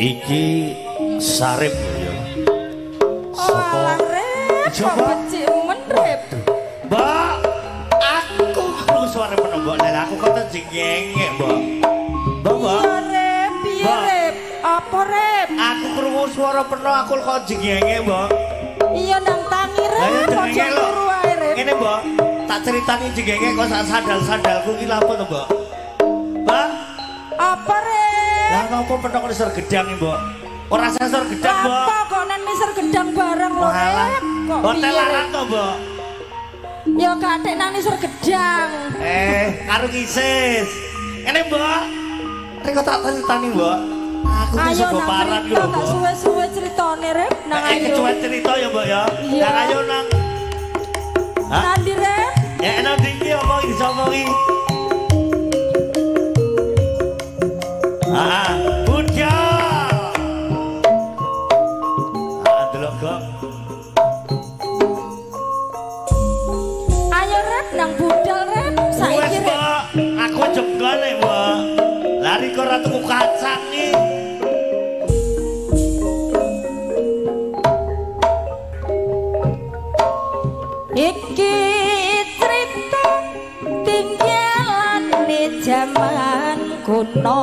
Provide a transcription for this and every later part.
Iki Sarip ya. Sapa? Coba becik men, Rip. Mbak, aku krungu suara peno, Mbak. Lah aku kok jengengek, Mbak. Mbak, Mbak. Iya, Rip, piye, Rip? Apa, Rip? Aku krungu suara peno aku kok jengengek, Mbak. Iya nang tangi, Rip. Aja turu ae, Rip. Ngene, Mbak. Tak ceritani jengengek kok sak sandal-sandalku ki lha apa to, Mbak? Mbak. Apa, Rip? Lah napa peno kok nisor gedang iki, Mbok? Ora sensor gedang, Mbok. Apa kok nang nisor gedang bareng lho, Rip? Kok hotel larang to, Mbok? Ya gak nang nisor gedang. Karo ngisis. Ngene, Mbok. Rek tak critani, Mbok. Aku ki sego paran lho, Mbok. Suwe-suwe critane, Rip. Nang ayo. Kecuali cerita ya, Mbok ya. Nang ayo nang. Nang ndi, Rip? Ya nang ndi iki omong iki sapa iki? Ah, budal. Ah, delok kok. Ayo Rep nang budal Rep saiki Rep. Aku jebgane, Mbak. Lari kok ora tuku kacang iki. Iki cerita tinggalane jaman kuno.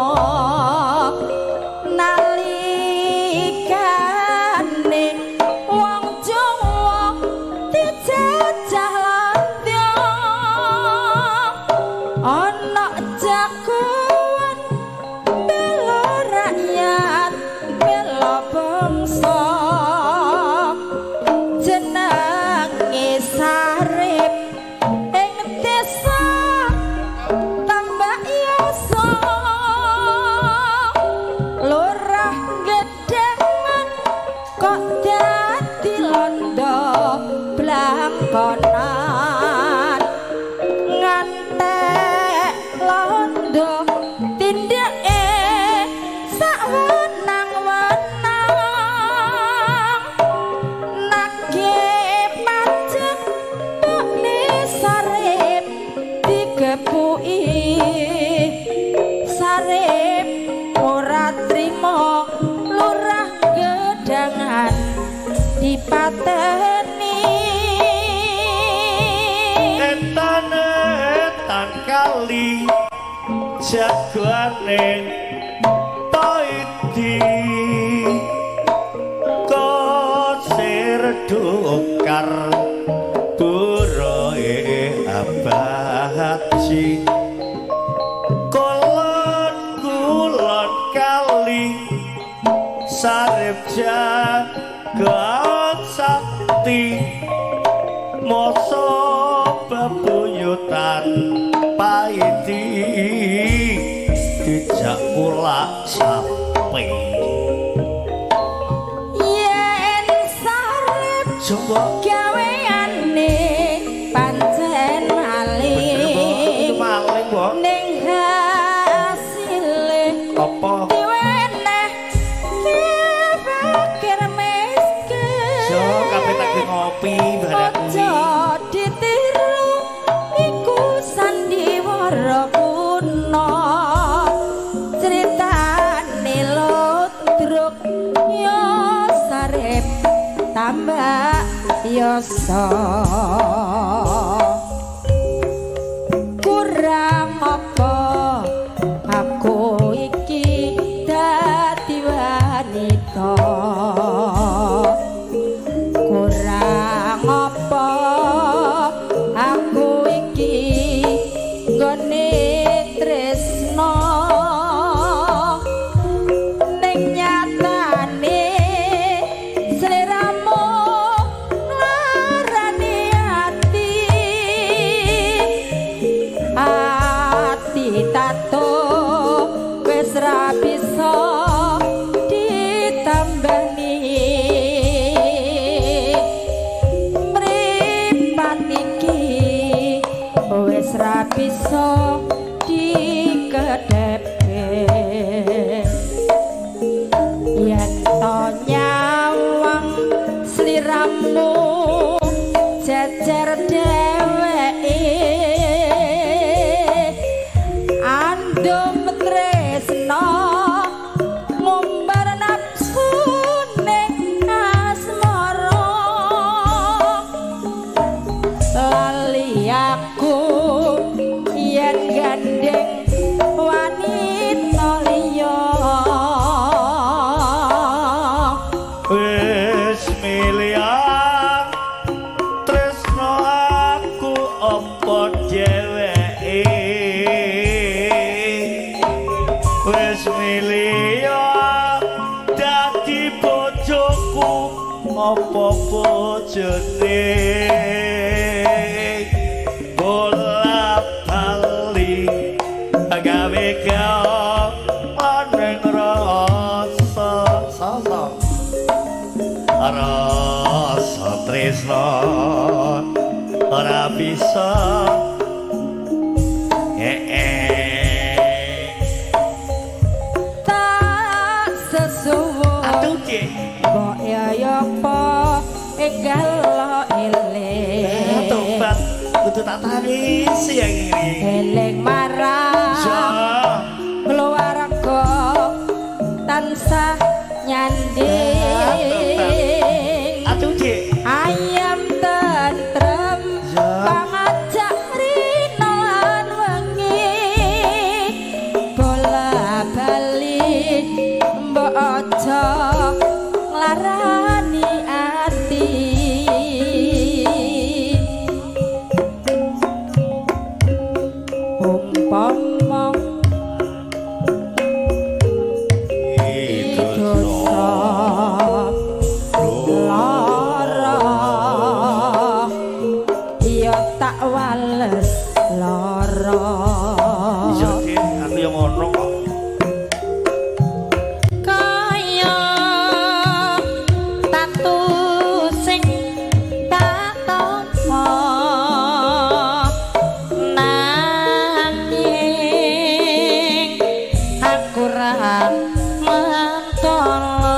Nalikane wong Jawa dijajah Londo, ana jagoan bela rakyat bela bangsa jenenge Sarip ing desa Tambak Yoso. Lurah Gedangan kok dadi londo blangkonan, ngantek londo tindake sawenang-wenang, nagih pajak mbokne Sarip digepuki. Sarip ora trimo lurah Gedangan dipateni. Etan kali jagoane Toidi kosir dokar buroe abaji kolon kulon kali Sarip jagoan sakti moso bebuyutan paidi dijak kulak sapi. Yen Sarip gaweane pancen maling, maling, Mbok. Ning hasile apa diweneh fakir miskin. Yo kabeh tak ngopi barang kuwi. Aja ditiru iku sandiwara kuno. Critane ludruk yo Sarip Tambak Yoso. Kurang apa aku iki dadi wanita, kurang apa aku iki nggone tresno, ning nyatane sliramu nglarani ati, ati tato wis ra bisa ditambani. Apa bojone bola bali gawe gawe rasa sasa rasa tresno ora bisa tak sesuwun. Aduh Dik, mbok ya apa enggal eling. Tobat kudu tak tangisi yang ini. Eling marang keluarga tansah nyanding. Aduh Dik, ayam tentrem pangajak rino lan wengi bola bali mbok aja nglarani ati. Umpama dosa lara ya tak wales lara. Iya Dik, aku yo ngono kok. Kaya tatu sing tak tampa nanging aku ra mentolo.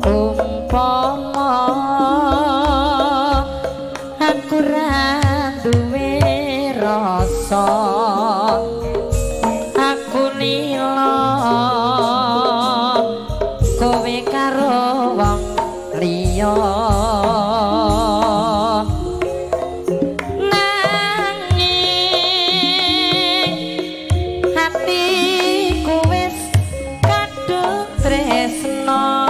Umpama aku ra duwe rasa aku nila kowe karo wong liya. Nanging hatiku wis kadung tresno.